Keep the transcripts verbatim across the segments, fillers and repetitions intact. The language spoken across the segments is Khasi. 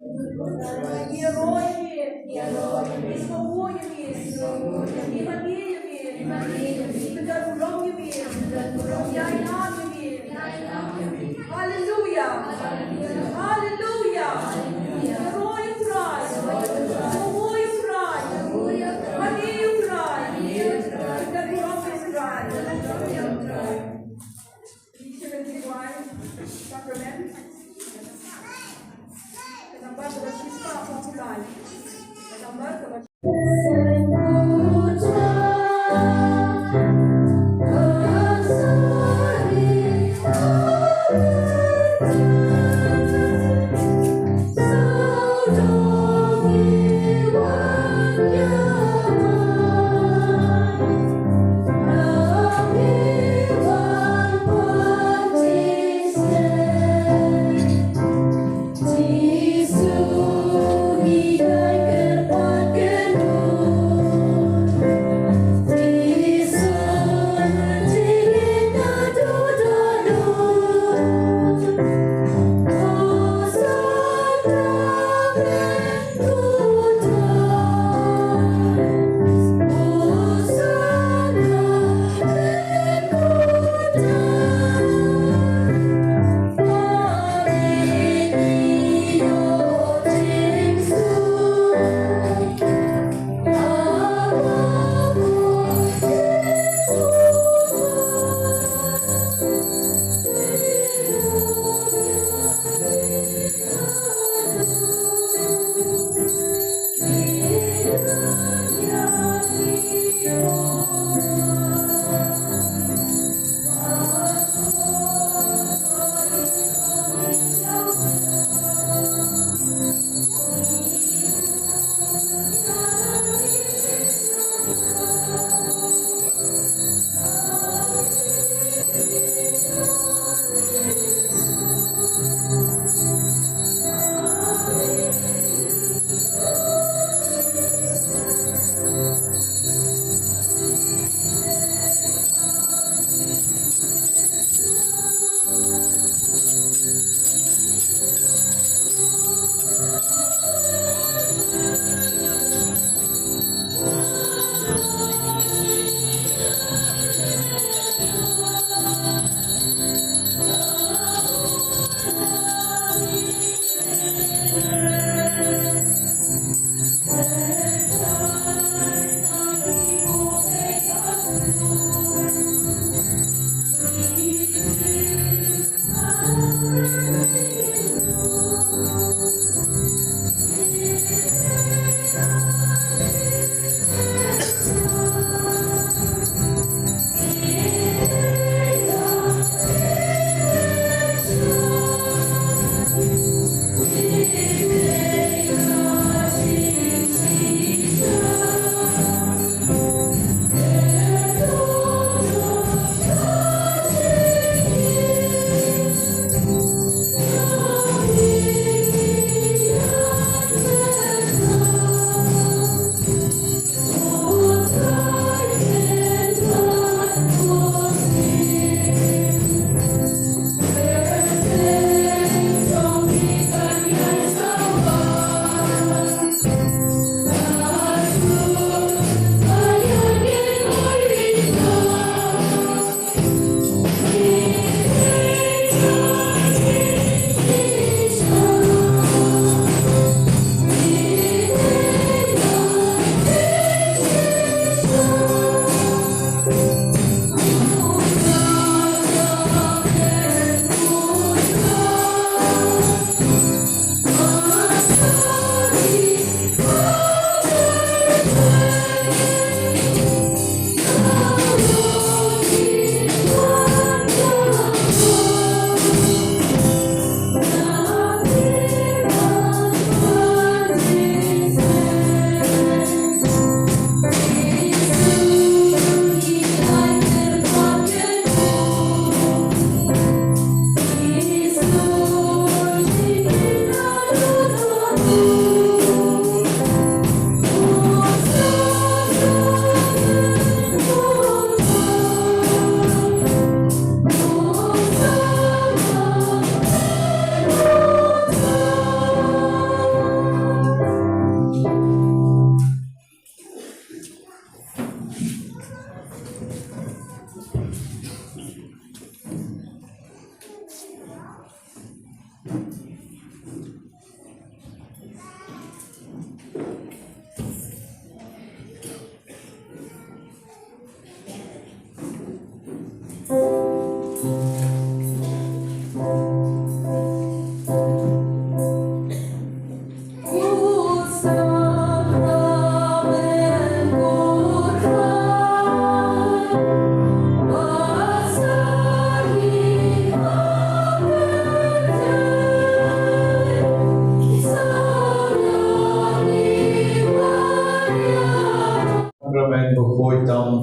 Haleluya. Haleluya. Ïaroh ïa U Trai. Ïaroh ïa U Trai. Ïaroh ïa U Trai. Ïaroh ïa U Trai. Sacrament. Ka nambar kaba shispah hynriew. Ka nambar kaba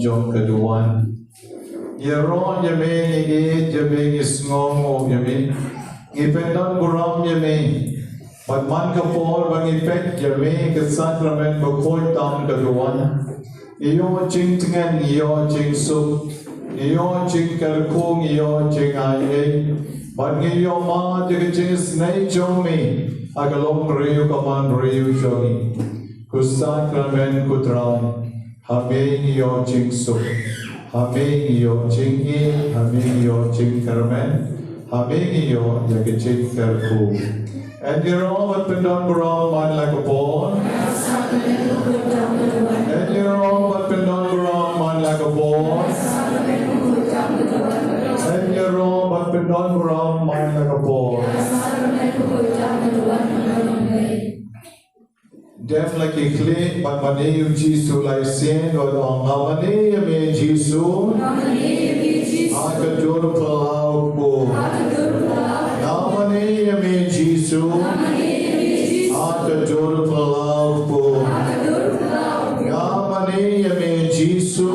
jong ka duwan. Ngi ïaroh ïa me, ngi ïeit ïa me, ngi sngewnguh ïa me. Ngi pyndonburom ïa me. Bad man ka por ba ngi peit ïa me, ka sakramen bakhuid tam ka duwan, ngi ïoh jingtngen, ngi ïoh jingsuk, ngi ïoh jingkyrkhu, ngi ïoh jingai ei. Bad ngi ïoh mad ïa ka jingisynei jong me ha ka longbriew ka manbriew jong ngi. Ko sakramen ko Trai, ha me ngi ïoh jingsuk, ha me ngi ïoh jingïeit, ha me ngi ïoh jingkyrmen, ha me ngi ïoh ïa ka jingkyrkhu. Yn ïaroh bad pyndonburom man la ka por. Yn ïaroh bad pyndonburom man la ka por. Yn ïaroh bad pyndonburom man la ka por. Dem la ki khlieh bad mane ïa u Jisu lai sien, wat ong, nga mane ïa me Jisu, ha ka dur phyllaw kpu. Nga mane ïa me Jisu, ha ka dur phyllaw kpu. Nga mane ïa me Jisu,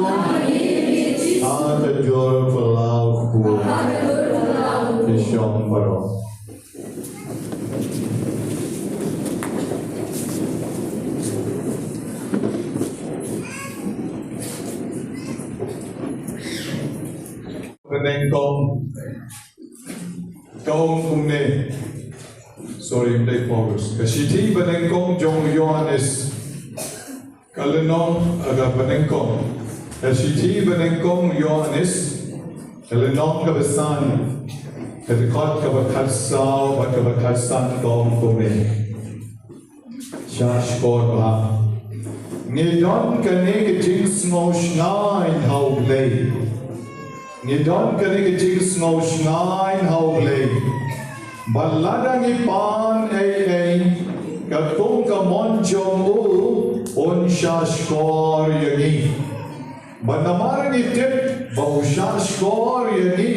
ha ka dur phyllaw kpu. Ki shong baroh. Banyngkong ka ong kumne. Sorry, ym dei Paulus. Ka shithi banyngkong jong u Ïoannis. Ka lynnong, ka banyngkong. Ka shithi banyngkong Ïoannis. Ka lynnong kaba san. Ka dkhot kaba khatsaw bad kaba khatsan ka ong kumne. Sha shkor ba ngi don kane ka jingsngewsngaiñ ha U Blei. Ngi don kane ka jingsngewsngaiñ ha U Blei. Ba lada ngi pan ei ei katkum ka mon jong u, un sha shkor ïa ngi. Ba namar ngi tip ba u sha shkor ïa ngi,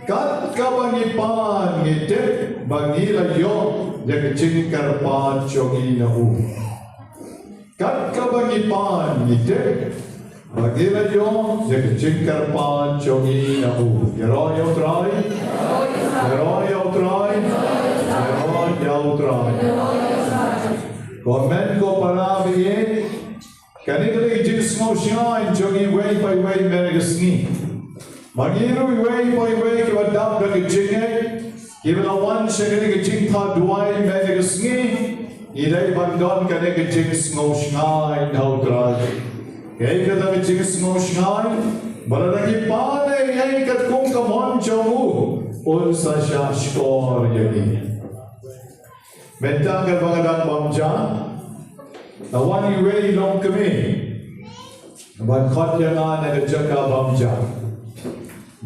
kat kaba ngi pan ngi tip ba ngi la ïoh ïa ka jingkyrpad jong ngi na u. Kat kaba ngi pan ngi tip ba ngi la ïoh ïa ka jingkyrpad jong ngi na u. Ïaroh ïa U Trai. Ïaroh ïa U Trai. Ïaroh ïa U Trai. Ko hynmen ko para ba ïeit, kane ka dei ka jingsngewsngaiñ jong ngi iwei pa iwei mynta ka sngi. Ma ngi ruh iwei pa iwei kiba dap da ka jingngeit, kiba la wan sha kane ka jingthaw duwai mynta ka sngi, ngi dei ban don kane ka jingsngewsngaiñ ha U Trai. Kaei kata ka jingsngewsngaiñ? Ba lada ngi pan ei ei katkum ka mon jong u, un sa sha shkor ïa ngi. Mynta katba nga dang bam ja, la wan iwei i longkmie ban khot ïa nga na ka jaka bam ja.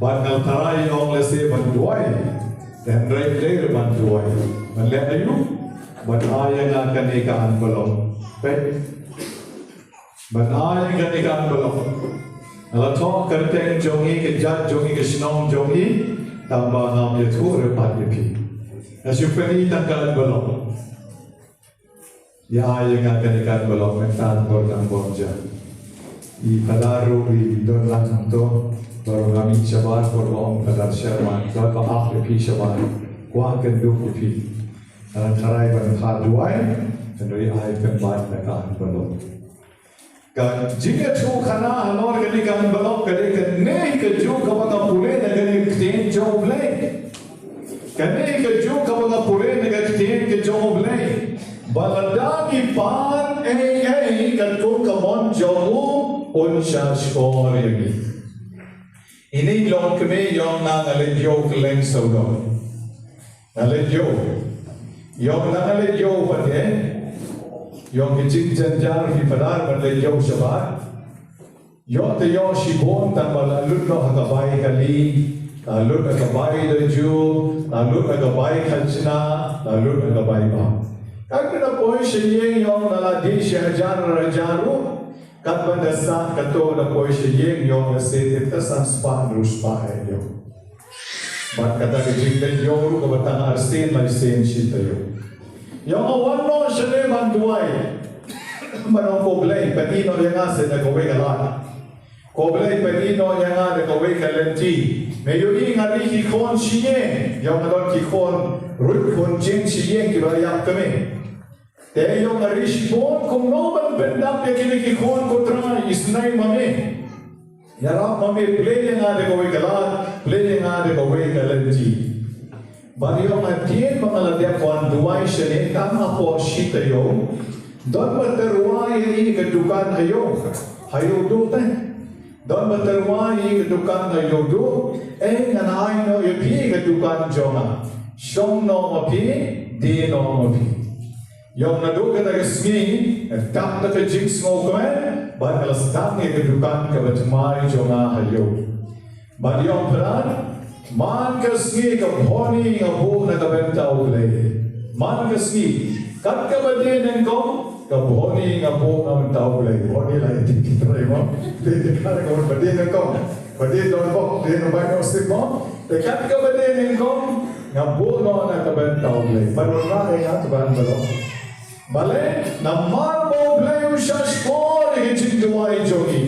Bad nga tharai i ong lehse ban duwai. Hynrei dei ban duwai. Ban leh aïu? Ban ai ïa nga kane ka envelope. Peit. Ban ai ïa nga kane ka envelope. Nga la thoh kyrteng jong i, ka jait jong i, ka shnong jong i, tangba ngam ïathuh ryngkat ïa phi. Nga shu pyni tang ka envelope. Ïa ai ïa nga kane ka envelope mynta por dang bam ja. I Phadar ruh i don lang hangto. Baroh ngam ïohi shabar por ba ong Phadar Sherman, to ka ap ïa phi shabar. Kwah kynduh ïa phi. Nga la tharai ban phah duwai, hynrei ai pynban ïa ka envelope. Ka jingïathuhkhana halor kane ka envelope ka dei kane kajuh kaba nga pule na kane ka ktien jong U Blei. Kane kajuh kaba nga pule na ka ktien ka jong U Blei. Ba lada ngi pan ei ei katkum ka mon jong u, un sha shkor ïa ngi. Ine i longkmie i ong nga, nga leit ïew kylleng sawdong. Nga leit ïew. Ïoh na nga leit ïew pat eh. Ïoh ki jingjynjar ki Phadar ban leit ïew shabar. Ïoh te ïoh shibun tangba la lut noh ha ka bai kali, la lut ha ka bai daju, la lut ha ka bai khajna, la lut ha ka bai bam. Katba da poi sha ïing ïoh na la dih shi hajar ar hajar ruh. Katba da sah kato da poi sha ïing ïoh na seh tip ta san spah hynriew spah eh ïoh. Bad kata ka jingdei ïoh ruh kaba tang arsien laisien shi taïew. Ïoh nga wan noh shane ban duwai. Ban ong ko Blei, pyni noh ïa nga seh na kawei ka lad. Ko Blei, pynïoh ïa nga da kawei ka lynti. Me ïohi nga ri ki khun shi ïing, ïoh nga don ki khun ruh khun jin shi ïing kiba ïap ka me. Te ïoh nga ri shibun kumno ban pyndap ïa kine ki khun, ko Trai, isynei ma me. Ïarap ma me, plie ïa nga da kawei ka lad, plie ïa nga da kawei ka lynti. Bad ïoh nga dien ba nga la dep wan duwai shane tang hapoh shi taïew. Don ba tyrwa ïa i ka dukan ha ïew, ha ïew duh te. Don ba tyrwa ïa i ka dukan ha ïew duh, eh, ngan ai noh ïa phi ka dukan jong nga. Shong noh ma phi, die noh ma phi. Ïoh naduh kata ka sngi, nga dap da ka jingsngewkmen, bad nga la sdang ïa ka dukan kaba thymmai jong nga ha ïew. Bad ïoh pynban, man ka sngi ka bhoni nga buh na ka bynta U Blei. Man ka sngi, kat kaba die nyngkong, ka bhoni nga buh na ka bynta U Blei. Bhoni la ïa ti ki trai mo. Te te ka ka ba die nyngkong. Ba die don bok, die na bai no sik mo. Te kat kaba die nyngkong, nga buh noh na ka bynta U Blei. Bad wan la ïa nga ka ban balok. Balei, namar ba U Blei u shahshkor ïa ka jingduwai jong ngi.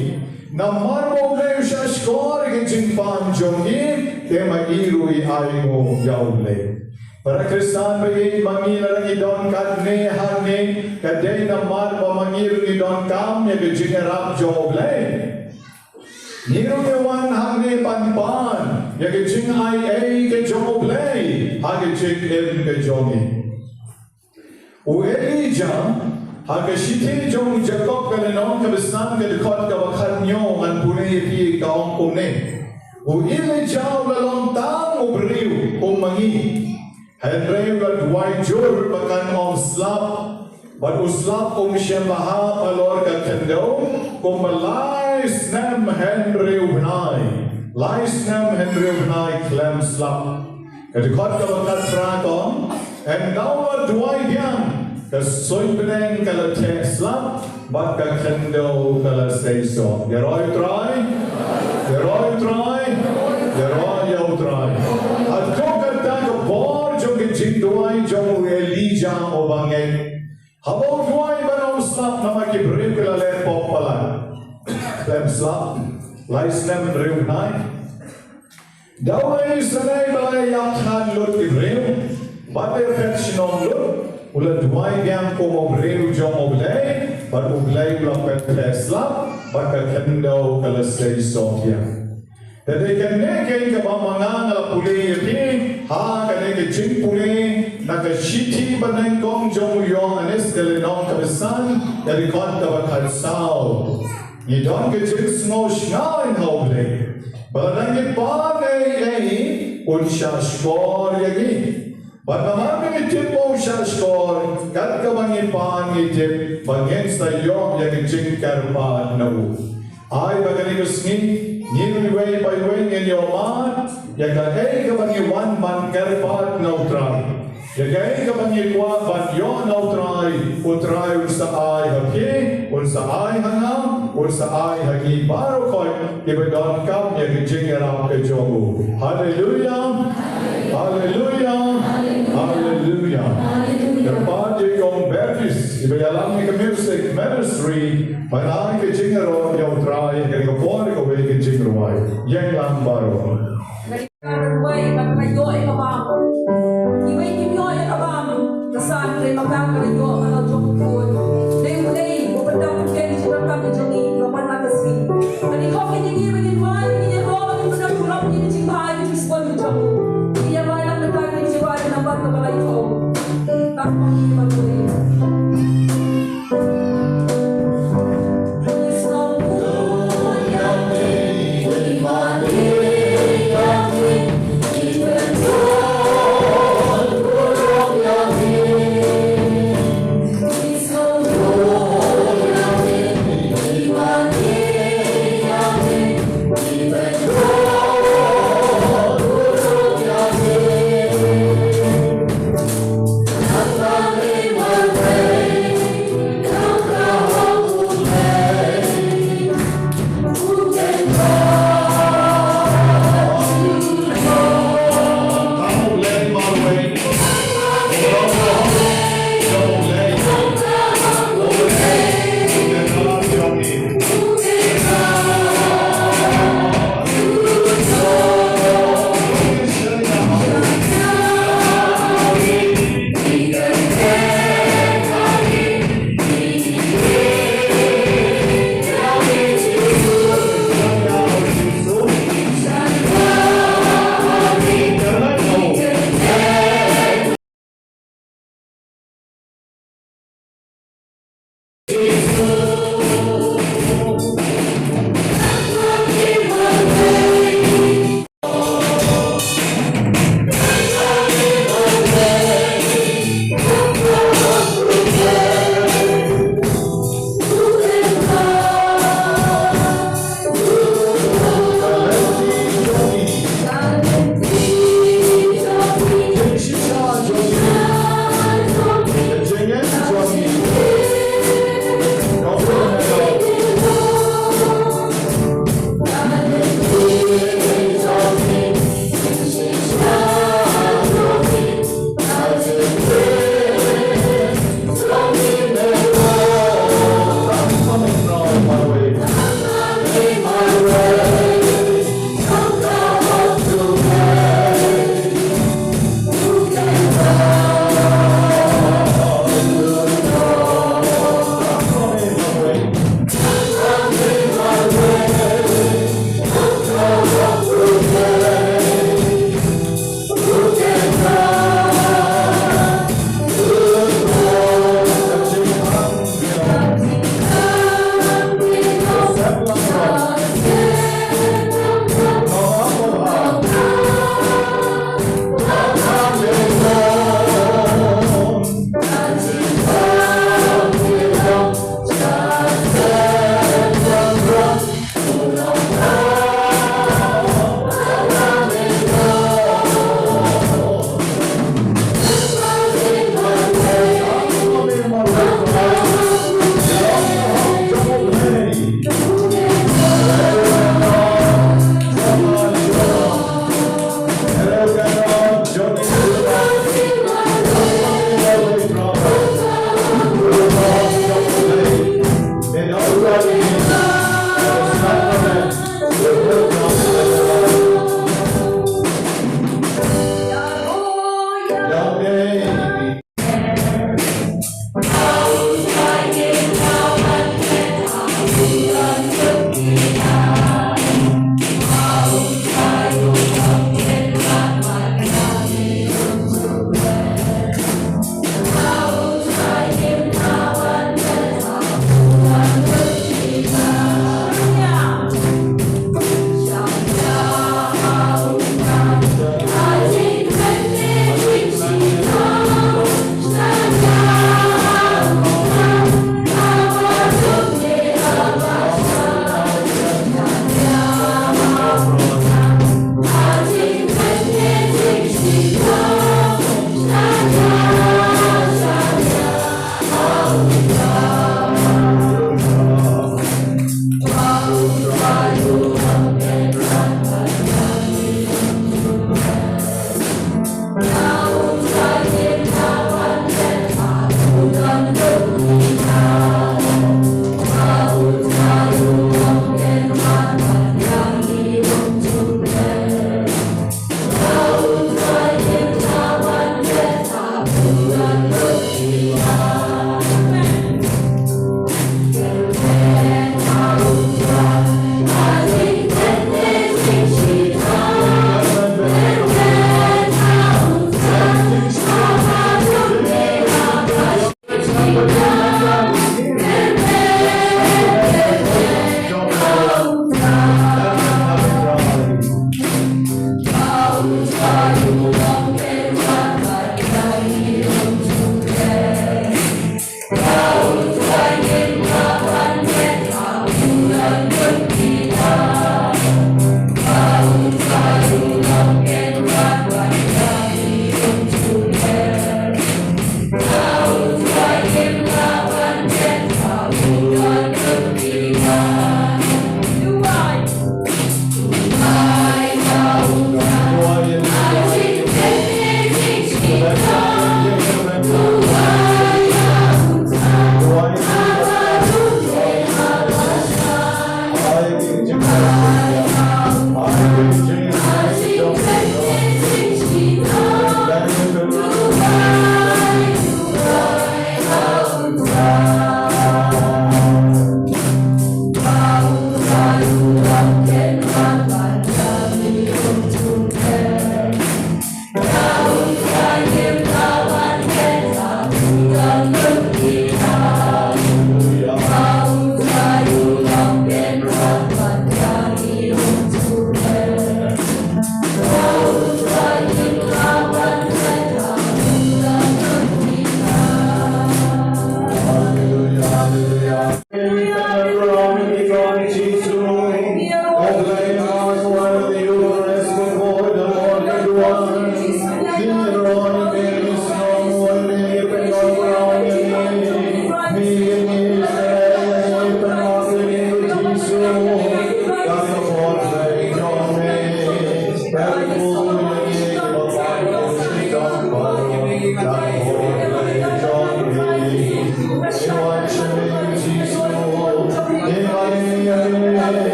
Namar ba U Blei u shahshkor ïa ka jingpan jong ngi, te ma i ruh i ainguh ïa U Blei. Para Khristan ba ïeit, ma ngi lada ngi don katne hangne, ka dei namar ba ma ngi ruh ngi donkam ïa ka jingïarap jong U Blei. Ngi ruh ngi wan hangne ban pan ïa ka jingai ei ka jong U Blei ha ka jingim ka jong ngi. U Elijah, ha ka shithi jong u Jakob ka lynnong kaba san ka dkhot kaba khathynñiew ngan pule ïa phi, ka ong kumne. U Elijah u la long tang u briew kum ma ngi. Hynrei u la duwai jur ba kan ym slap. Bad u slap um shym la hap halor ka khyndew kumba lai snem hynriew bnai. Lai snem hynriew bnai khlem slap. Ka dkhot kaba khatphra ka ong, ynda u la duwai biang, ka suiñ bneng ka la theh slap, bad ka khyndew ka la sei soh. Ïaroh ïa U Trai, ïaroh ïa U Trai, ïaroh ïa U Trai. Hato kata ka bor jong ka jingduwai jong u Elijah u ba ngeit. Haba u duwai ban ym slap, namar ki briew ki la leh pop palat. Khlem slap, lai snem hynriew bnai. Da u la isynei ba la ïap than lut ki briew, bad la phet shnong lut, u la duwai biang kum u briew jong U Blei, bad U Blei u la pyntheh slap, bad ka khyndew ka la sei soh biang. Te dei kane kaei kaba ma nga nga la pule ïa phi, ha kane ka jingpule, na ka shithi banyngkong jong u Ïoannis ka lynnong kaba san, ka dkhot kaba khatsaw. Ngi don ka jingsngew shngaiñ ha U Blei. Ba lada ngi pan ei ei, un shahshkor ïa ngi. Bad namar ba ngi tip ba u shahshkor, kat kaba ngi pan ngi tip ba ngin sa ïoh ïa ka jingkyrpad na u. Ai ba kane ka sngi, ngi iwei pa iwei ngin ïoh mad ïa kaei kaba ngi wan ban kyrpad na U Trai. Ïa kaei kaba ngi kwah ban ïoh na U Trai, U Trai un sa ai ha phi, un sa ai ha nga, un sa ai ha ngi baroh kiba donkam ïa ka jingïarap ka jong u. Haleluia. Haleluia. Haleluia. Kyrpad ïa i kong Bernice iba ïalam ïa ka music ministry ban ai ka jingïaroh ïa U Trai ha kane ka por, kawei ka jingrwai. Ïeng lang baroh. Ka rwai, ka, ka ïoh ïa ka bam. Kiwei kim ïoh ïa ka bam. Ka san, dei ma ka ka la ïoh ka la jong u khun. Dei u Blei u pyndonkam ïa ka jingdonkam ka jong ngi, ka ban la ka sngi. Ka dei hok ïa ngi ba ngin wan, ba ngin ïaroh, ba ngin pyndonkam ïa ka jingbha, ïa ka jingsbun ka jong u. Ngi ïa wan lang kata ka jingbha, ka nambar kaba la ïoh. Tang ma ngi ba u Blei.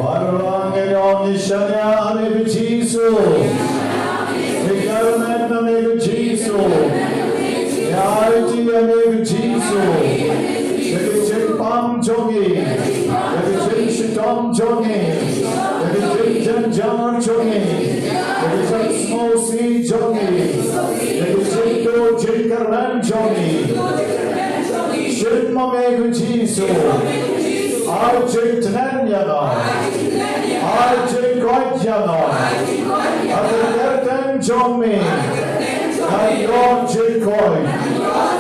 Baroh ngi ong ngi shaniah ïa me ko Jisu. Ngi kyrmen ïa me ko Jisu. Ngi aiti ïa me ko Jisu. Ïa ki jingpang jong ngi, ïa ki jingshitom jong ngi, ïa ki jingjynjar jong ngi, ïa ki jingsngewsih jong ngi, ïa ki jingduh jingkyrmen jong ngi. Shim ma me ko Jisu. Ai jingtngen ïa nga. Ai jingkoit ïa nga. Ha ka kyrteng jong me. Ngan ïoh jingkoit.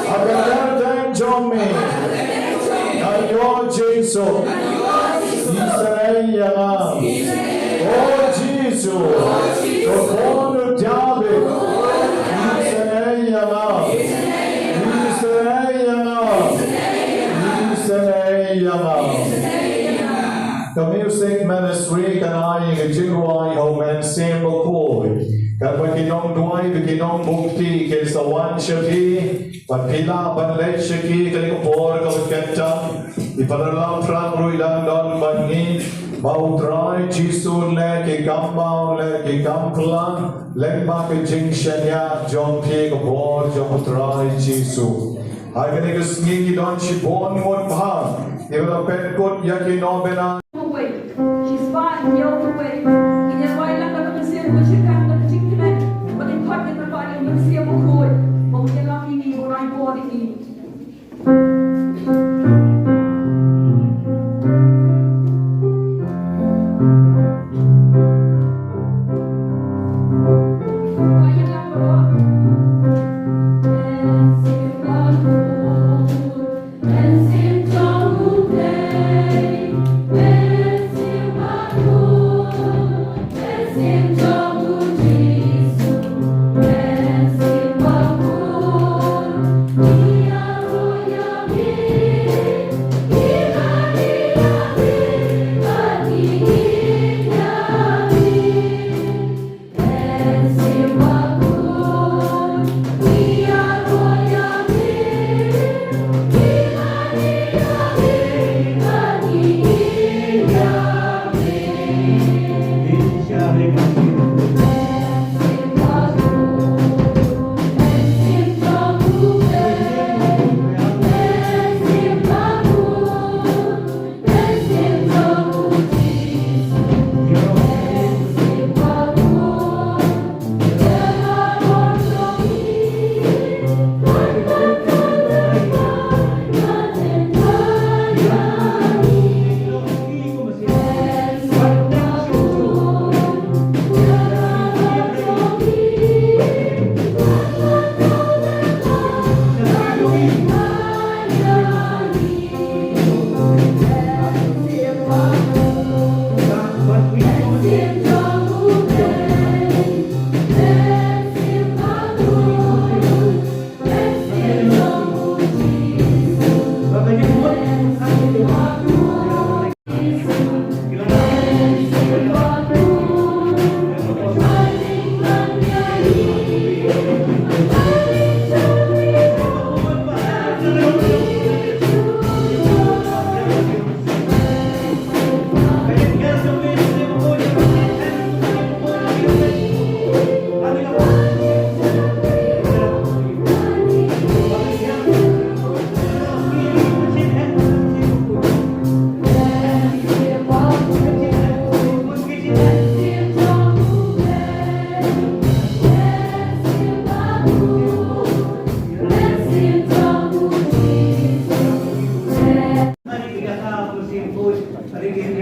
Ha ka kyrteng jong me. Ngan ïoh jingsuk. Isynei ïa nga. O Jisu. Ko khun u Dabid. Isynei ïa nga. Isynei ïa nga. Isynei ïa nga. Ka music ministry kan ai ka jingrwai ha u Mynsiem Bakhuid. Katba ki nongduwai bad ki nongbukti kin sa wan sha phi, bad phi lah ban leit sha ki ha kane ka por kaba kynta. I para lam phrang ruh i dang don bad ngi. Ba U Trai Jisu un leh ki kam bha, un leh ki kam phylla lyngba ka jingshaniah jong phi ha ka por jong U Trai Jisu. Ha kane ka sngi ngi don shibun ngut bha kiba la pynkut ïa ki nongbna. Kawei, shi spah hynñiew kawei. Ngin ïa duwai lang da ka mynsiem kaba shyrkhei, da ka jingkmen, bad ngin khot ïa ka Mynsiem Bakhuid ba un ïalam ïa ngi, ba un ai bor ïa ngi.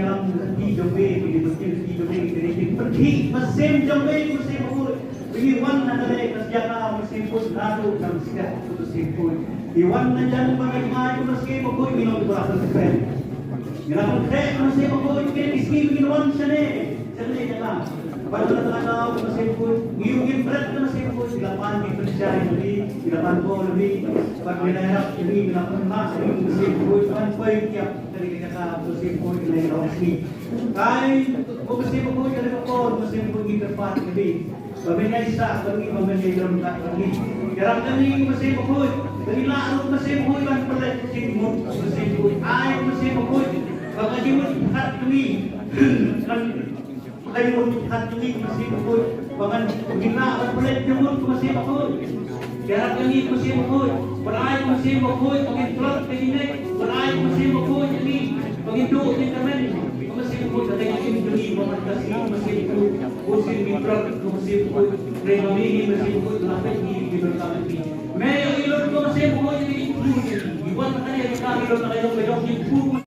Ki jong me, ki dei ki jong me, ki dei ki pyrthei mynsiem jong me, mynsiem bakhuid. Ngi wan na kane ka jaka mynsiem bakhuid, naduh ka mynsiem bakhuid. Ngi wan na jan ba ngi mai mynsiem bakhuid, ngi long ba pyrthei. Ngi la pyrthei mynsiem bakhuid, ki dei ki sngi ngi wan shane, shane jaka. Bad la ka mynsiem bakhuid, ngi wan bret mynsiem bakhuid, ngi la pan ki pynshai ngi, ngi la pan ko ngi, bad ngi la ïarap ngi, ngi la pynmah ngi mynsiem bakhuid, ban poi kiap. Kane ka jaka mynsiem bakhuid lei long sngi. Kai ko mynsiem bakhuid, kane ka por mynsiem bakhuid ngi kyrpad ïa me ba men ïaishah bad ngi, ba men ïaryngkat bad ngi. Ïarap ïa ngi ko mynsiem bakhuid, ba ngi lah ruh mynsiem bakhuid ban pynlait jingmut ko mynsiem bakhuid. Ai ko mynsiem bakhuid ba ka jingmut pyrkhat jong ngi kan Ka jingmut pyrkhat jong ngi ko mynsiem bakhuid, ba ngan, ngi lah ban pynlait jingmut ko mynsiem bakhuid. Ïarap ïa ngi ko mynsiem bakhuid, ban ai ko mynsiem bakhuid ba ngin tlot ka jingngeit, ban ai ko mynsiem bakhuid ïa ngi ba ngin duh jingkyrmen. Ko mynsiem bakhuid, ka jingim jong ngi ba man ka sngi ko mynsiem bakhuid, ko mynsiem ngi tlot ko mynsiem bakhuid, hynrei ma ngi ko mynsiem bakhuid la peit ngi, ngi donkam ïa ngi. Me ïa ngi lut ko mynsiem bakhuid ïa ngi, ngi wan ka ïa ngi ka ngi donkam ïa ngi, ngi donkam ïa ngi.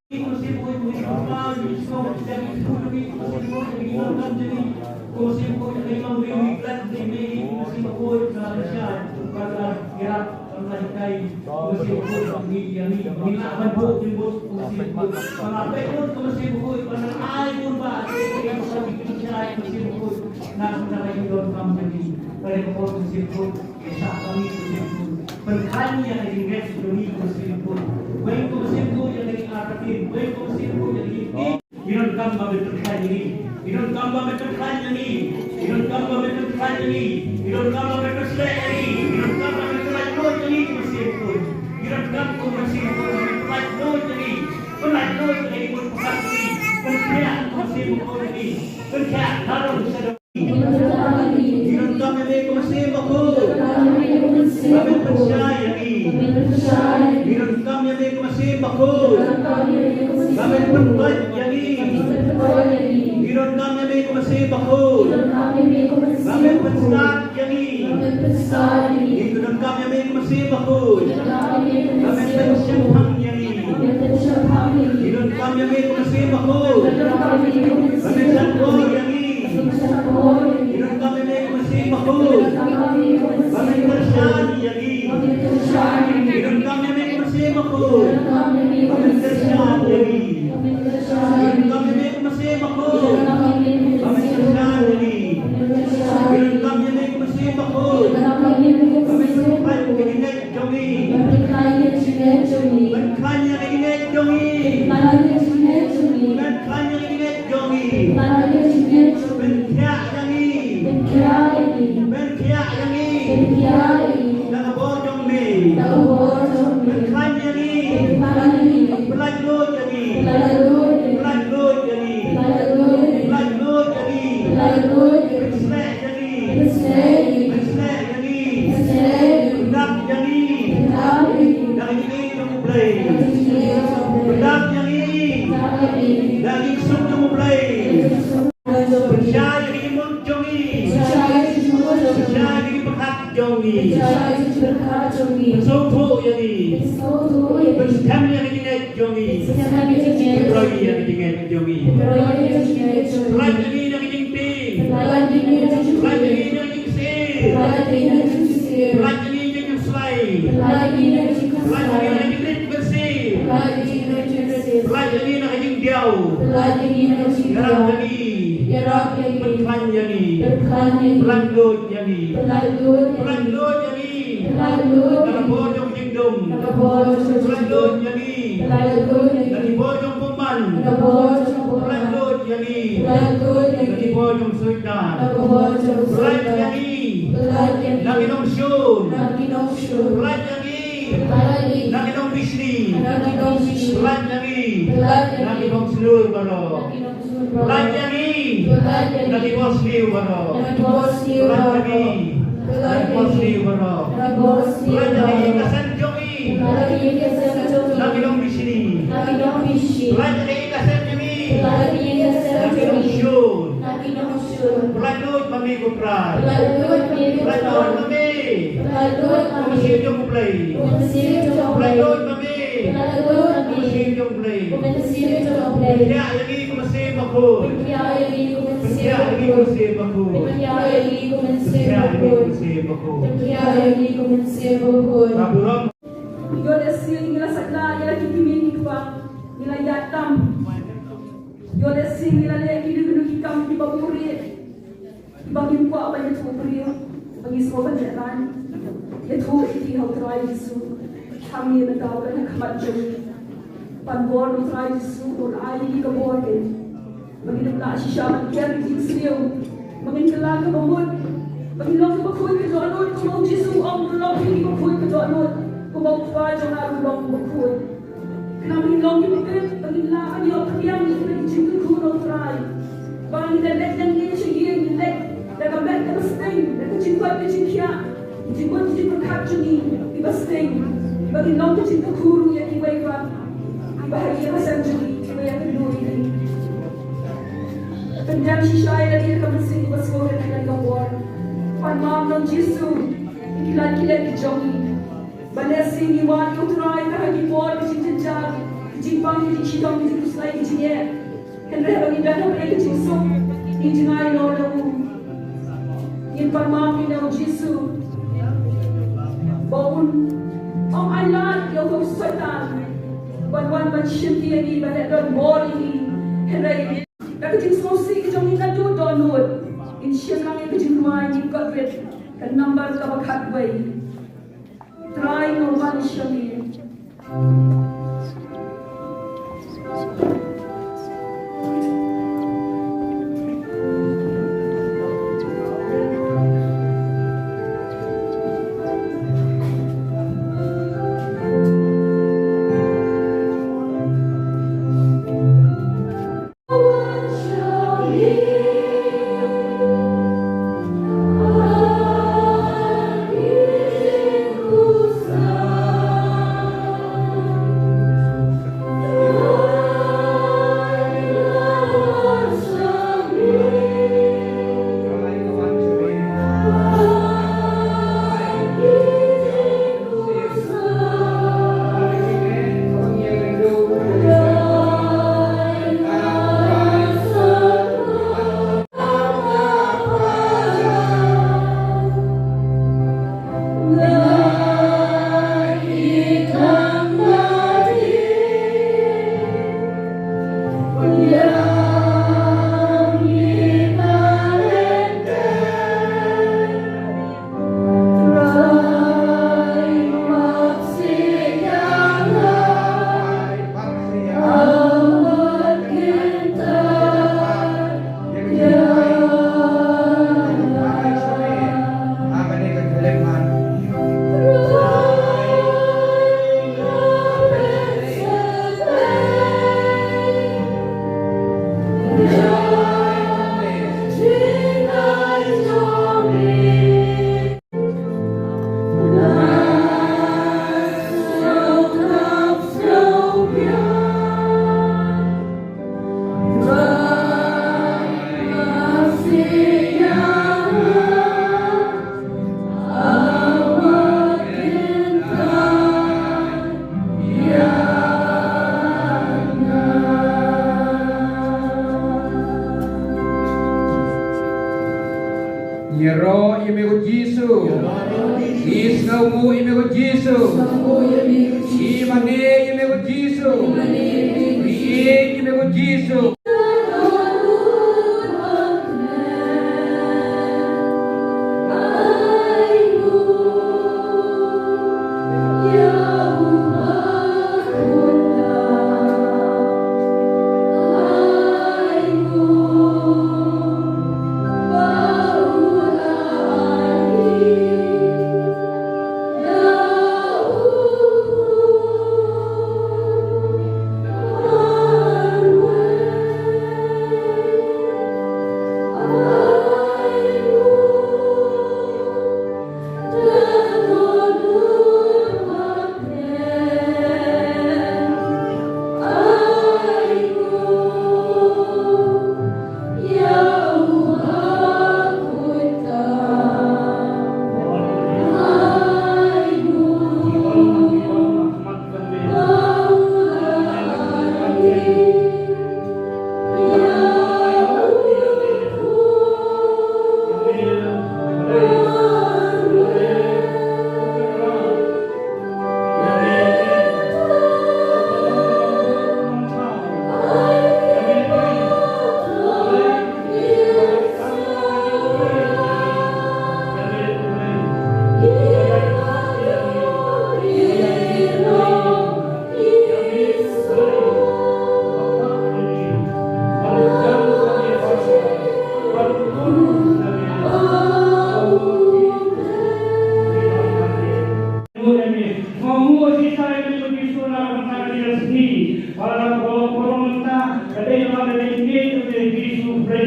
Pynkhlaiñ ïa ka jingngeit jong ngi ko Mynsiem Bakhuid. Weng ko Mynsiem Bakhuid ïa ka jingïarap, weng ko Mynsiem Bakhuid ïa ka jingïarap. Ngi donkam ba men pynkhlaiñ ïa ngi. Ngi donkam ba men pynkhlaiñ ïa ngi. Ngi donkam ba men pynkhlaiñ ïa ngi. Ngi donkam ba men pynsleh ïa ngi. Ngi donkam ba men pynlait luid ïa ngi ko Mynsiem Bakhuid. Ngi donkam ko Mynsiem Bakhuid ba men pynlait luid ïa ngi. Pynlait luid ïa ngi, pynpynkhlaiñ ïa ngi. Pynkhiah ko Mynsiem Bakhuid ïa ngi. Pynkhiah harum shaduh. Ngi donkam ïa me ko Mynsiem Bakhuid ba men pynshai ïa ngi. Ngi donkam ïa me ko Mynsiem Bakhuid ba men pynbeit ïa ngi. Ngi donkam ïa me ko Mynsiem Bakhuid ba men pynstad ïa ngi. Ngi donkam ïa me ko Mynsiem Bakhuid ba men pynshemphang ïa ngi. Ngi donkam ïa me ko Mynsiem Bakhuid ba men shah bor ïa ngi. Ngi donkam ïa me ko Mynsiem Bakhuid ba men kyrshan ïa ngi. Ngi donkam ïa me ko Mynsiem Bakhuid ba men kyrshan ïa ngi. Ngi donkam ïa me ko Mynsiem Bakhuid ba men kyrshan ïa ngi. Ngi donkam ïa me ko Mynsiem Bakhuid ba men pynpait ïa ka jingngeit jong ngi. Pynkhlaiñ ïa ka jingngeit jong ngi. Pynkhlaiñ ïa ka jingngeit jong ngi. Pynkhlaiñ ïa ka jingngeit jong ngi. Pynkhlaiñ ïa ka jingngeit jong ngi. Pynkhlaiñ ïa ka jingngeit jong ngi. Pynkhiah ïa ngi. Pynkhiah ïa ngi. Pynkhiah ïa ngi. Pynkhiah ïa ngi. Da ka bor jong me. Da ka bor jong me. Pynkhlaiñ ïa ngi. Pynkhlaiñ ïa ngi. Pynlait luid ïa ngi. Pynlait luid ïa ngi. Pynlait luid ïa ngi. Pynlait luid ïa ngi. Pynsleh ïa ngi. Pynsleh ïa ngi. Pyndap ïa ngi da ka jingïeit jong U Blei. Pyndap ïa ngi da ka jingsuk jong U Blei. Pynshai ïa ka jingmut jong ngi. Pynshai ïa ka jingpyrkhat jong ngi. Pynsngewthuh ïa ngi. Pynstem ïa ka jingngeit jong ngi. Pynroi ïa ka jingngeit jong ngi. Pynlait ïa ngi da ka jingtieng. Pynlait ïa ngi da ka jingsyier. Pynlait ïa ngi da ka jingslai. Pynlait ïa ngi da ka jingrit mynsiem. Pynlait ïa ngi da ka jingdiaw. Ïarap ïa ngi. Pynkhlaiñ ïa ngi. Pynlait luid ïa ngi. Pynlait luid ïa ngi. Pynlait luid ïa ngi. Pynlait luid ïa ngi. Da ka bor jong ka jingdum. Da ka bor jong ka jingdum. Pynlait luid ïa ngi. Pynlait luid ïa ngi. Da ka bor jong bymman. Da ka bor jong bymman. Pynlait luid ïa ngi. Pynlait luid ïa ngi. Da ka bor jong Soitan. Da ka bor jong Soitan. Pynlait ïa ngi. Pynlait ïa ngi. Na ki nongshun. Na ki nongshun. Pynlait ïa ngi. Pynlait ïa ngi. Na ki nongbishni. Na ki nongbishni. Pynlait ïa ngi. Pynlait ïa ngi. Na ki bongsniew baroh. Na ki nongbishni. Pynlait ïa ngi. Pynlait ïa ngi. Na ki bongsniew baroh. Na ki bongsniew baroh. Pynlait ïa ngi. Pynlait ïa ngi. Na ki bongsniew baroh. Na ki bongsniew baroh. Pynlait ïa ngi ka seng jong ngi. Pynlait ïa ngi ka seng jong ngi. Na ki nongbishni. Na ki nongbishni. Pynlait ïa ngi ka seng jong ngi. Pynlait ïa ngi ka seng jong ngi. Na ki nongshun. Na ki nongshun. Pynlait luid ma me ko Trai. Pynlait luid ma me ko Trai. Pynlait luid ma me. Pynlait luid ma me. Mynsiem jong U Blei. Mynsiem jong U Blei. Pynlait luid ma me. Pynlait luid ma me. Mynsiem jong U Blei. Mynsiem jong U Blei. Pynlait ïa ngi ko Mynsiem Bakhuid. Pynkhia ïa ngi kum mynsiem bakhuid. Pynkhia ïa ngi kum mynsiem bakhuid. Pynkhia ïa ngi kum mynsiem bakhuid. Pynkhia ïa ngi kum mynsiem bakhuid. Ka burom. Ïoh lehse ngi la sakhi ïa la ki kmie ki kpa, ngi la ïaid tam. Ïoh lehse ngi la leh kino kino ki kam kiba buhrieh. Ba ngim kwah ban ïathuh briew, ba ngi sngewbha ban lehrain. Ïathuh ïa ki ha u Trai Jisu. Hangne mynta ha khmat jong ngi. Ban bor u Trai Jisu, un ai ïa ngi ka bor keiñ. Ba ngin ym lah shisha ban ker ïa ki jingsniew. Ba ngin kylla kaba mut. Ba ngin long kiba khuid ka dohnud, kumba u Jisu u ong, to long phi kiba khuid ka dohnud. Kumba u Kpa jong nga ruh u long uba khuid. Khnang ba ngin long kiba fit, ba ngin lah ban ïoh pdiang ïa ki jingkyrkhu na u Trai. Ba ngin da leit nangne sha ïing, ngin leit da ka met da ka sting, da ka jingkoit ka jingkhiah, ki jingmut ki jingpyrkhat jong ngi kiba sting. Ba ngin long ka jingkyrkhu ruh ïa kiwei pat kiba ha ïing ha sem jong ngi, kiba ïakynduh ïa ngi. Pyndem shisha ïa lade da ka mynsiem kaba sngewrit ha ka bor. Pan map na u Jisu ïa ki lad ki leh ki jong ngi. Ba lehse ngi wad ïa u Trai ha ki por ki jingjynjar, ki jingpang, ki jingshitom, ki jingkhuslai, ki jingeh. Hynrei ba ngi don ha ka jingsuk, ngi jngai noh na u. Ngin pan map ïa u Jisu. Ba un ym ai lad ïa u Soitan ban wan ban shim ïa ngi, ban leh donbor ïa ngi. Hynrei da ka jingsngewsih ka jong ngi naduh dohnud, ngin shim lang ïa ka jingrwai, ngin kot rit ka nambar kaba khatwei. Trai, nga wan sha me. Ïaroh ïa me ko Jisu. Ngi sngewnguh ïa me ko Jisu. Ngi mane ïa me ko Jisu. Ngi ïeit ïa me ko Jisu.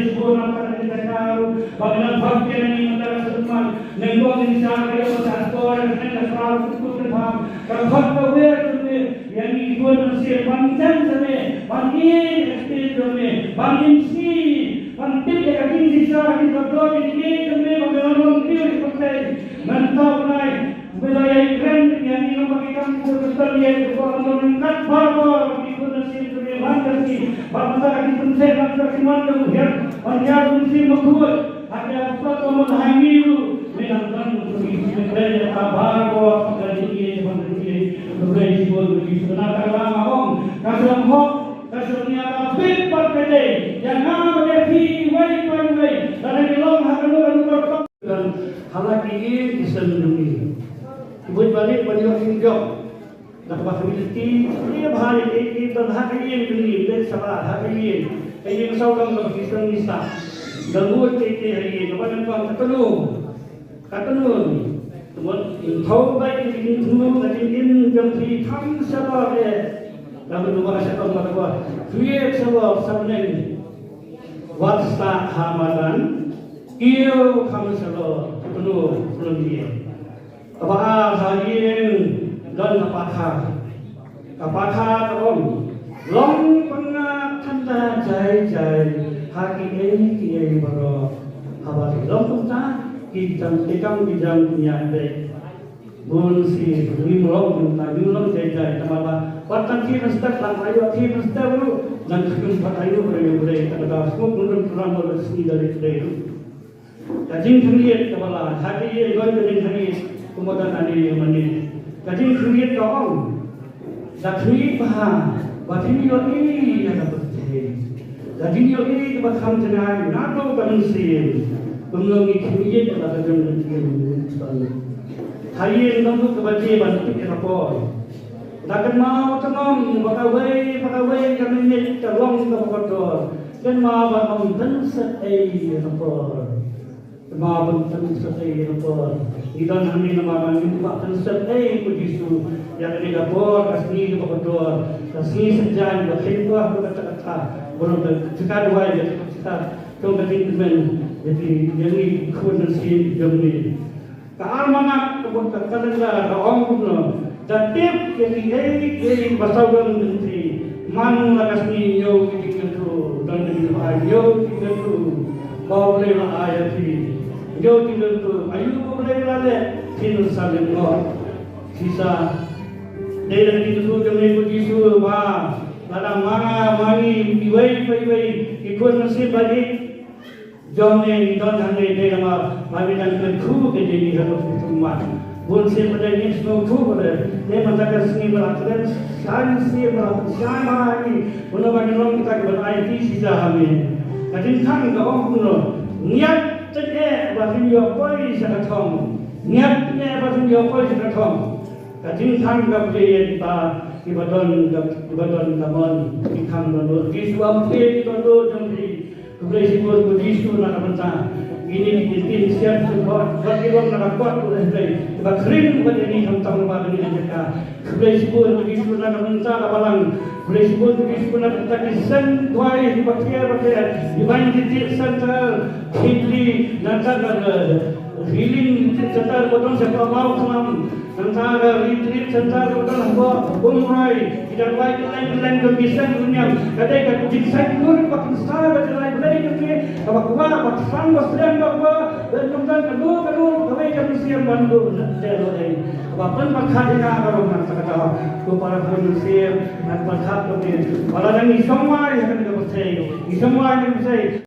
Shibun na ka ri ka kharu, ba ngan phah ïa ngi na ka sumar, ngan ong ngi sha ka ïa ka stor, ngan ka stor, ka stor, ka stor, ka stor, ka stor, ka stor, ïa ngi ki khun mynsiem, ban jan sa me, ban ïeit ïa ka kti jong me, ban im shi, ban tip ïa ka jingshisha, ka jingkordor, ïa ngi jong me, ban ïa ngi jong me, ban ïa ngi jong me, ban ïa ngi jong me, Bad ïa i kren ïa ngi long ba ki kam ki khun ki khun ïa ki khun ki khun kat baroh ki khun na sien ki man ka ki ba ma ka ki khun se na ka ki man ka hiar man hiar khun si ma khun ha ka sat ka mon hai ngi ru. Me nang kan khun ki khun kren ïa ka baroh ka ji ïa ki man ka ki khun ïa ki khun ki khun na ka la ma hong ka song hok ka song ïa ka bit pat ka dei ïa nga ma ïa ki wei pa wei. Ka dei long ha ka long ka long ka Kan hala ki ïing ki sem jong ngi. Ki buit balieh ban ïoh ïing jong. Da kaba community, ki bha ïa ki, ki don ha ki ïing jong ngi, dei sala ha ki ïing. Ka ïing sawdong kaba ki sem ngi sa. Da buit ki ki ha ïing, kaba nyngkong ka tanu. Ka tanu. Tumon, thaw bai ki ïing tanu, ka ïing jong ki tham sala eh. Da ba tu ba sha tong ba tu ba. Khriew sala sa neng. Wat stad ha madan, kiew kham shalor, pynlong, pynlong ïing. Kaba ar ha ïing, don ka pakha. Ka pakha ka ong, long pynngad tanda jai jai, ha kiei kiei baroh. Haba long kumta, ki jam, ki kam, ki jam, ki ïa beit. Bun sien, ngim long, ngim long jai jai, namar ba, wat tang khie na step, tang ayu khie na step ruh, nang khie pat ayu, ruh, ruh, ruh, tang da sngewbha, ruh, ruh, ruh, ruh, sngi da leh dei ruh. Ka jingkhyndiat kaba la, ha ka ïing don ka jingkhyndiat, kumba don ane ïa mane. Ka jingkhyndiat ka ong, Da khmih bha, ba phin ïohi ïa ka pyrthei. Da phin ïohi kaba kham jngai, naduh ka mynsiem. Kumno ngi khmih ïa ka jong ka jong ka jong. Ha ïing nongduk kaba je ban tip ïa ka por. Da kynmaw tymmen ba kawei, ba kawei ka minit ka long kaba kordor. Kynmaw ba ym pynset ei ïa ka por. Kynmaw ban pynset ei ïa ka por. Ngi don hangne namar ba ngim kwah pynset ei ko Jisu. Ïa kane ka por ka sngi kaba kordor. Ka sngi saitjaiñ ba kheiñ kwah ba kata kata. Ba long ka jaka duwai ïa ka jaka. Jong ka jingkmen ïa ki ïa ngi ki khun mynsiem jong ngi. Ka almanak ka bun ka kalendar ka ong kumno. Da tip ïa kiei kiei ba sawdong lynti. Man la ka sngi ñiew ki jingkyntu, don ka jingkyntu, ñiew ki jingkyntu. Ba U Blei la ai ïa phi. Ñiew ki jingkyntu, aïu ba U Blei la leh, phin sa lyngngoh. Shisha. Dei da ka jingkyntu jong ngi ko Jisu ba lada ma nga ma ngi iwei pa iwei ki khun mynsiem ba ïeit. Jong ngi don hangne dei namar ba ngi dang kyrkhu ïa ngi ha ka pyrthei. Bun sien pat ngi sngewthuh ba dei mynta ka sngi ba la kren shan sien ba la shan ba ngi. Kumno ba ngi long kita kiba aiti shisha ha me. Ka jingkhang ka ong kumno. Ngiat teng eh ba phin ïoh poi sha ka thong. Ngiat teng eh ba phin ïoh poi sha ka thong. Ka jingkhang ka plie ïa kita kiba don ka kiba don ka mon. Jingkhang don dur. Ki shuwa plie ki don dur jong ki. Khublei shibun ko Jisu na ka bynta. Kine ki ktien siat ki ba ba ki long na ka kot ko Blei. Ba khring ba ïa ngi khamtam ba ïa ngi ka jaka. Khublei shibun ko Jisu na ka bynta ka balang. Khublei shibun ko Jisu na ka bynta ki seng duwai ki ba kiar ba kiar. Ki ba ngi ki center, Khitli, na ka ka healing center ko don sa ka mau klam. Nangta ka retreat center ka don hapoh Umroi, ki dang wai kylleng kylleng jong ki seng dunya. Ka dei ka jingseng dur ba pynsa ka jyllai Blei jong ki, kaba kwah ba thrang ba slem ba kwah, ba nangta ka dur ka dur kawei ka mynsiem ban dur na te lo dei. Kaba pynpyrkhat ïa ka ba long nangta ka ko para khun mynsiem, ngan pyrkhat ko ki. Ba la dang ngi shong wai ha kane ka pyrthei, ngi shong wai ha kane ka pyrthei.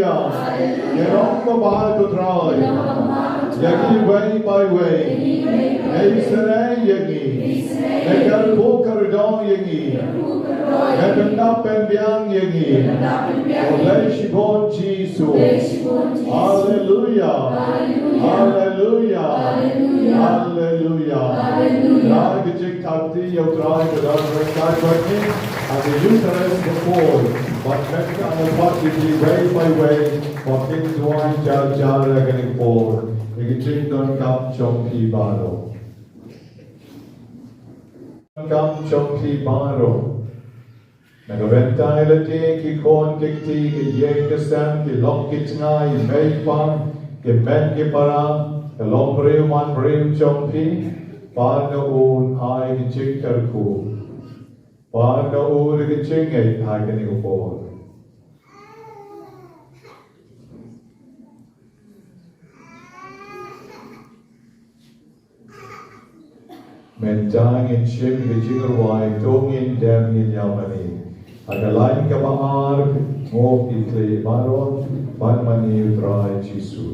Ngi ong ba bha, ko Trai, ïa ngi iwei pa iwei. Ngi isynei ïa ngi. Ngi kyrkhu kyrdong ïa ngi. Ngi pyndap pynbiang ïa ngi. Khublei shibun Jisu. Haleluya. Haleluya. Haleluya. Haleluya. Haleluya. Ïa ka jingthap kti ïa U Trai ka don ryngkat bad ngi. Ha ka Eucharist ka por, ban kyntait na ka bynta iwei pa iwei, ba kin duwai jar jar ha kane ka por. Ïa ka jingdonkam jong phi baroh. Kam jong phi baroh. Na ka bynta lade ki khun ki kti, ki ïing ki sem, ki lok ki jngai, mei pa, ki met ki para, ki longbriew manbriew jong phi, pynban ai ki jingkyrkhu. Pynban ai ki jingngeit ha kane ka por. Mynta ngin shim ka jingrwai, to ngin dem ngin ïa mane. Ha ka lain kaba ar, nguh ïa ki khlieh baroh, ban mane ïa U Trai Jisu.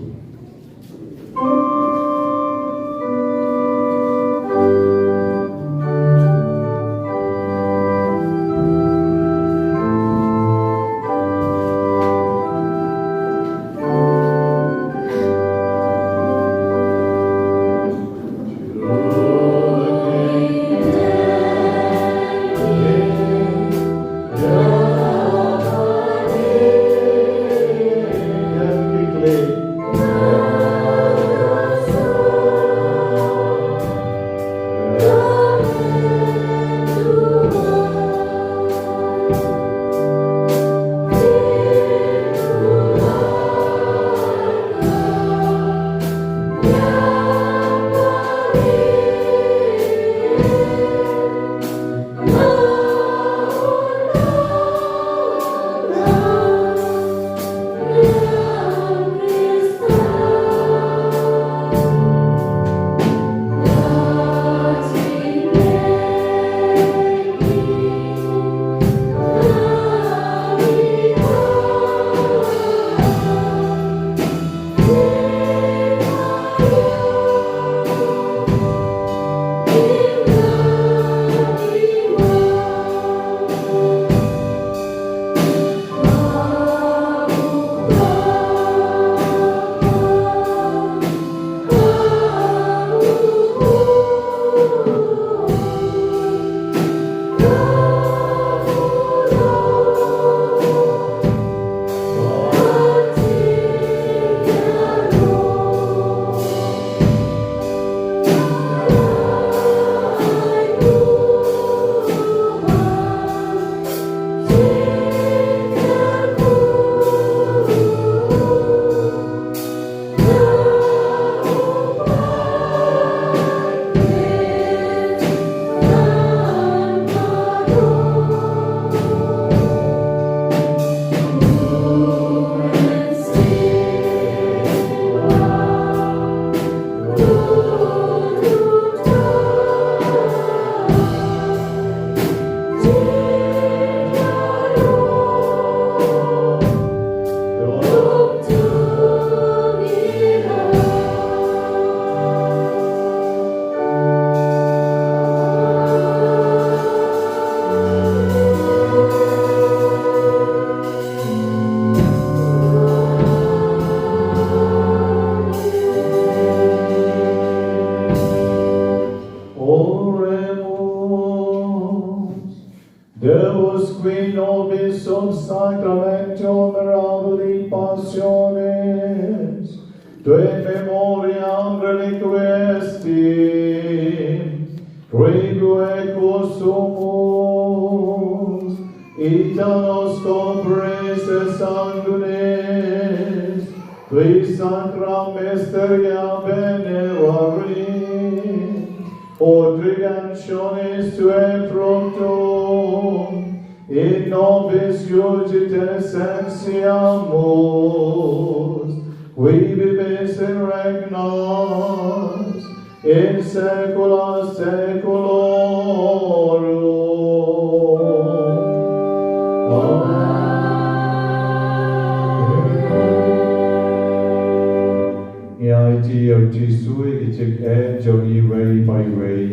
Oremus. Deus, qui nobis sub sacramentum mirabilis passionis, tu in memoriam reliquisti, tribueque sumus, ita nos compris et sanguinis, qui sacra mysteria veneravit, ut redemptionis tuae fructum, in nobis iudites sciamus, qui vivis et regnas in saecula saeculorum. Amen. Ti ïa u Jisu ïa ki jingeh jong ngi iwei pa iwei.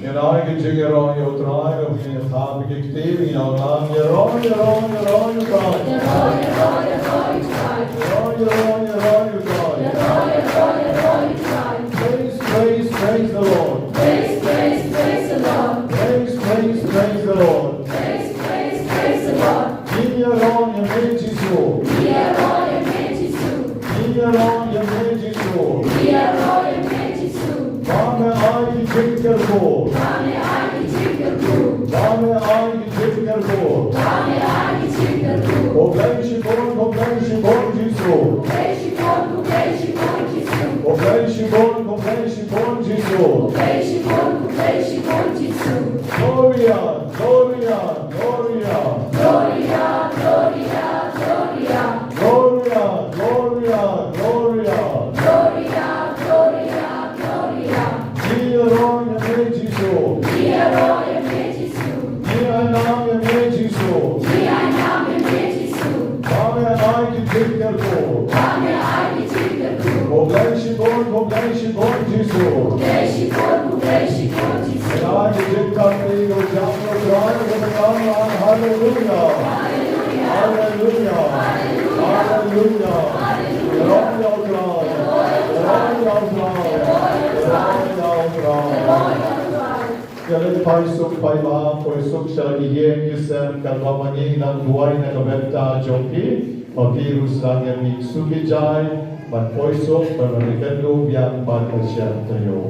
Ïa ngi ki jingïaroh ïa u Trai, ïa ngi ki ktien, ïa ngi ïaroh, ïaroh, ïaroh ïa u Trai. Ïaroh, ïaroh, ïaroh ïa u Trai. Ïaroh, ïaroh, ïaroh ïa u Trai. Ïaroh, ïaroh, ïaroh ïa u Trai. Praise, praise, praise the Lord. Praise, praise, praise the Lord. Praise, praise, praise the Lord. Praise, praise, praise the Lord. Ngi ïaroh ïa me Jisu. Ngi ïaroh ïa me Jisu. Ngi ïaroh ïa me Jisu. Ngi ïaroh ïa me Jisu. Ba me ai ki jingkyrkhu. Ba me ai ki jingkyrkhu. Ba me ai ki jingkyrkhu. Ba me ai ki jingkyrkhu. Khublei shibun, khublei shibun Jisu. Khublei shibun, Khublei shibun, khublei shibun Jisu. Khublei shibun, khublei shibun Jisu. Ïa ki jingkyrkhu ka jam U Trai, ka jingkyrkhu. Haleluya. Haleluya. Haleluya. Haleluya. Haleluya. Haleluya. Haleluya. Haleluya. Ka leit phai suk phai bha, poi suk sha la ki ïing ki sem, katba ma ngi nang duwai na ka bynta jong phi, ba phi ruh sdang ïa mih suk ïa jai, ban poi suk, ban ïakynduh biang bad ka shem taïew.